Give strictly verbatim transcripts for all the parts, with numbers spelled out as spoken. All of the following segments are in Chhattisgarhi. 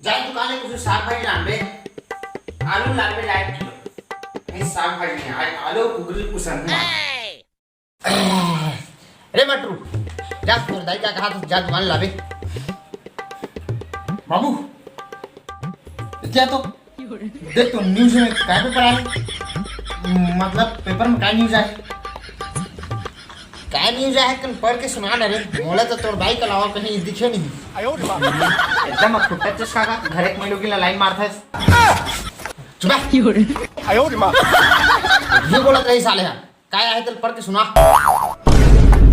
जा दुकान ले कुछ साग भाजी लान बे। आलू लान बे, ढाई किलो। नहीं, साग भाजी नहीं, आ-, आलू कुकरी कुसन है। अरे मटरू, जा तोर दाई का कहा, तू जा दुकान लाबे। बाबू, क्या तो देख तो, न्यूज में काय पेपर आए? मतलब पेपर में काय न्यूज आए? काय न्यूज आए, कन पढ़ के सुना ना रे। मोला तो तोर बाइक के अलावा कहीं दिखे नहीं। एकदम अब खुट्टा चुसका का घर एक मिलोगी ला लाइन मारता है। चुप। ये बोलत रही साले हा। काय आहे तेल पढ़ के सुना।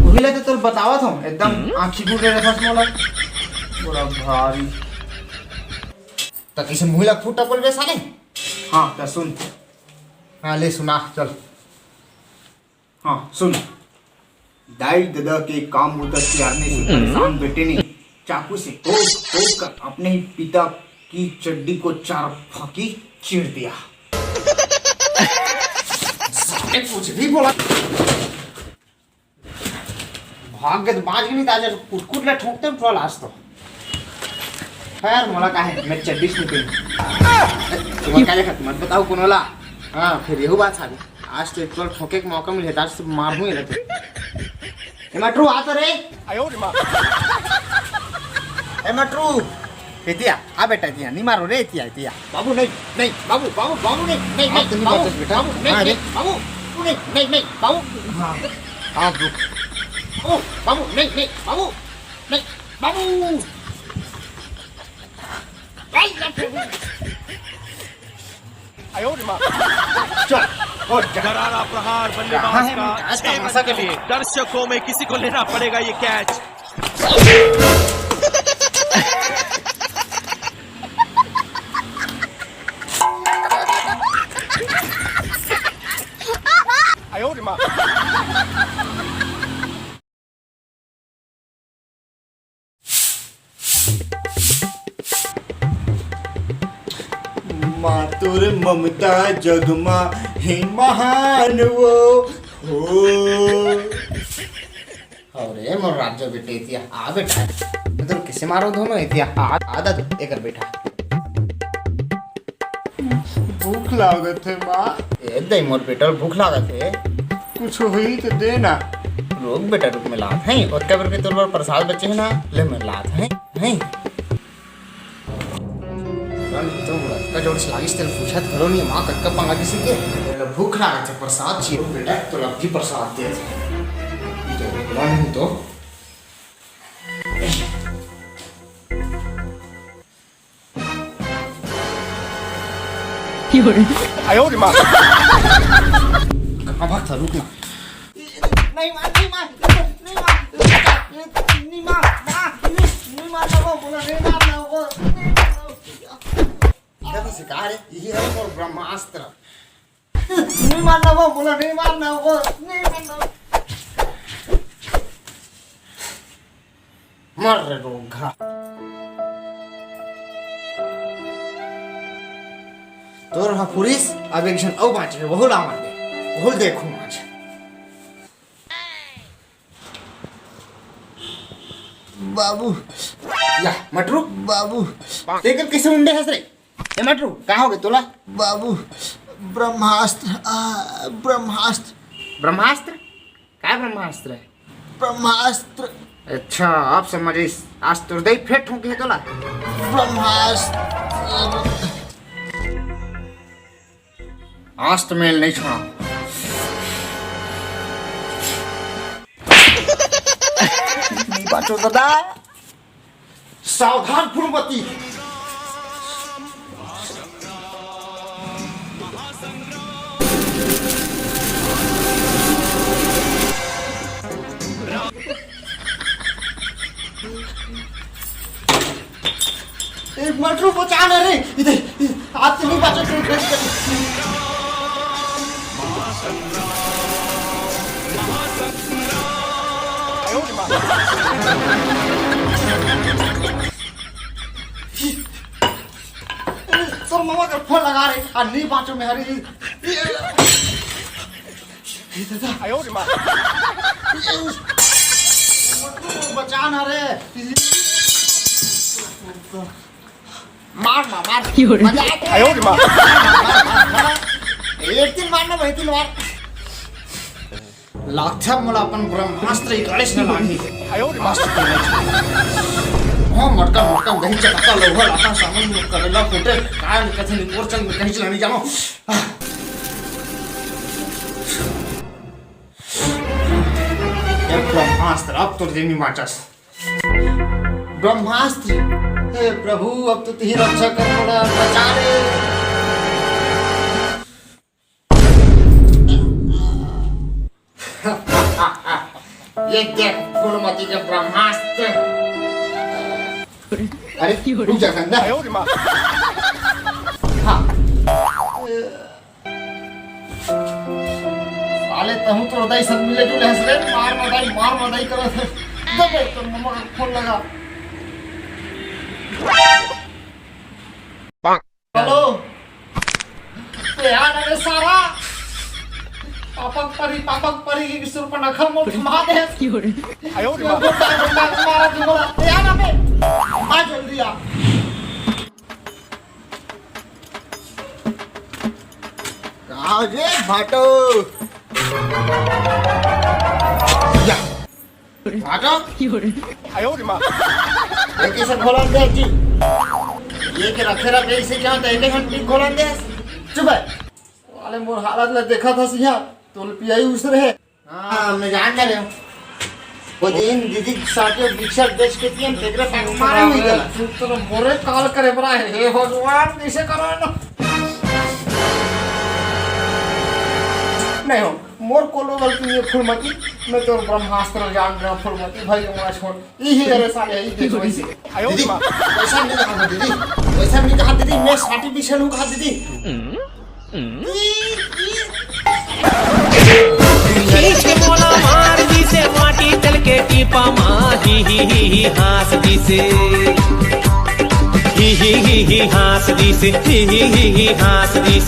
उही ला तो तोल बतावत हूँ, एकदम आँखी घूर रहे फस मोला। पूरा भारी। त किसे मुही ला फूटा बोल बे साले। हाँ, त सुन। हाँ, ले सुना, चल। हाँ, सुन। दाई ददा के काम बूता तियारने से परेशान बेटे ने चाकू से ठोक ठोक कर अपने ही पिता की चड्डी को चार फाकी चीर दिया। साले कुछ भी बोला। भाग के तो बाज नहीं था, आज कुट कुट ले ठोकते उठवा लास्ट तो। खैर, मोला का है, मैं चड्डी से निकल। तुम्हारा का देखत, मत बताओ कौन वाला। हाँ, फिर यही बात सारी। आज तो एक बार ठोके के मौका मिले, आज तो मार हूँ ये लगे। ए मटरू, आ तो रे। ए मटरू, एतिया, आ बेटा, एतिया, नहीं मारो रे, एतिया, एतिया। बाबू, नहीं, नहीं, बाबू, बाबू, बाबू, नहीं, नहीं, आप तो नहीं बाबू, बचत बेटा। बाबू, नहीं, हाँ रे। नहीं, बाबू, नहीं, नहीं, नहीं, बाबू। हाँ, आप रुक। बाबू, बाबू, नहीं, नहीं, बाबू, नहीं, बाबू। चल, उठ जा। करारा प्रहार बल्लेबाज का, छह रन के लिए। दर्शकों में किसी को लेना पड़ेगा ये कैच। मातुर ममता जगमा ही महान वो हो। अरे मोर राजा बेटे, एतिया आ बेटा। मैं तो किसे मारो दोनों, एतिया आ, आ दादू, एकर बेटा। भूख लागत हे माँ। ए दे मोर बेटा, भूख लागत हे। कुछ होही तो दे ना। रुक बेटा, रुक, मैं लात है। ओतका बेर के तोर बर प्रसाद बचे है ना, ले मैं लात है। नहीं। तुम का जोर से लागिस, तेल पूछत घलो नहीं, माँ कतका पंगा किसी के। तेला भूख लागत है, प्रसाद चाहिए। रुक बेटा, तो लब्धी प्रसाद दे। तो, नहीं तो। कहाँ भागता? रुक ना। नहीं मार, नहीं मार, नहीं मार, नहीं मार, माँ, नहीं, नहीं मार, ना वो बोला, नहीं मार, ना वो, नहीं मार, ना वो। इधर तो सिखा रे, यही है वो ब्रह्मास्त्र। नहीं मारना वो, बोला नहीं मारना वो, नहीं मारना। मर रे रोगहा। तोर हा पुलिस, अब एक झन अउ बाँचे हे, वहू ला मार दे, वहू देखहूँ आज। बाबू। या, मटरू। बाबू। तेकर कइसे मुंडे हस रे? ए मटरू, का होगे तोला? बाबू, ब्रह्मास्त्र, आ, ब्रह्मास्त्र। ब्रह्मास्त्र? काय ब्रह्मास्त्र हे? ब्रह्मास्त्र। अच्छा, अब समझिस। आज तोर दई फेर ठोंकही तोला। ब्रह्मास्त्र। आज तो मेल नहीं छोड़ा। नहीं बाँचो दादा। सावधान फूलमती। ए, मटरू बचा ना रे। इधर, इधर, हाथ से नहीं बचा, तू ड्रेस कर। तोर मामा कर फोन लगा रे, आ नहीं बाँचो में हरी। ए दादा। आयो रे माँ। बचा ना रे। मार मार मार। क्यों रे? मजा आके। आयो रे माँ। एक दिन मारना भाई, तीन बार। लागथे मोला अपन ब्रह्मास्त्र इकाड़े से लागही। आयो रे माँ। अस्त्र के नहीं। हाँ, मटका मटका दही चटका लोहा लाता सामान में करेला फूटे। काय में कथे निपोर चंद में कहीं चला नहीं जानो। ये ब्रह्मास्त्र अब तो देनी माचस। ब्रह्मास्त्र। हे प्रभु, अब तो तुही रक्षा कर, मोला बचा ले। ये देख फूलमती के ब्रह्मास्त्र। अरे रुक जा गंदा। हाँ। साले तहूँ तोर दाई संग मिले जुले हस रे, मार मदाई, मार मदाई करत हस। दबे तोर ममा का फोन लगा। हेलो। ए यार, अरे सारा। पापक परी, पापक परी, की सुरपनखा मोर थमा दे। आयो रे माँ। मारा जुगरा। ए यार, अबे। आ जल्दी आ। का रे भाटो? या। भाटो? आयो रे माँ। ये कैसे खोलन दे जी? ये के रखे रखे इसे क्या होता है? एक घंटे खोलन दे। चुप है। वाले मोर हालत ले देखा था सिया। तोल पियाई उसरे है। हाँ, मैं जान जा रहे हूँ। वो दिन दीदी साथे रिक्शा बेच के दिए, तेरे पास मारे हुई गला। तू तो मोरे काल करे बड़ा है, हे भगवान, कैसे करो ना? नहीं हो, मोर कोनो गलती नहीं है, फुलमती। मैं तो ब्रह्मास्त्र जान रहा हूँ, फुलमती भाई, हमारा छोड़। यही अरे साले, यही देखो इसे। दीदी, पैसा नहीं कहा दीदी, पैसा नहीं कहा दीदी, मैं साथी पीछे हूँ कहा दीदी। पीछे मोला मार दिसे माटी तेल के टीपा मा, ही ही ही ही हाँस दिसे। ही ही ही ही हाँस दिसे, ही ही ही ही हाँस दिसे।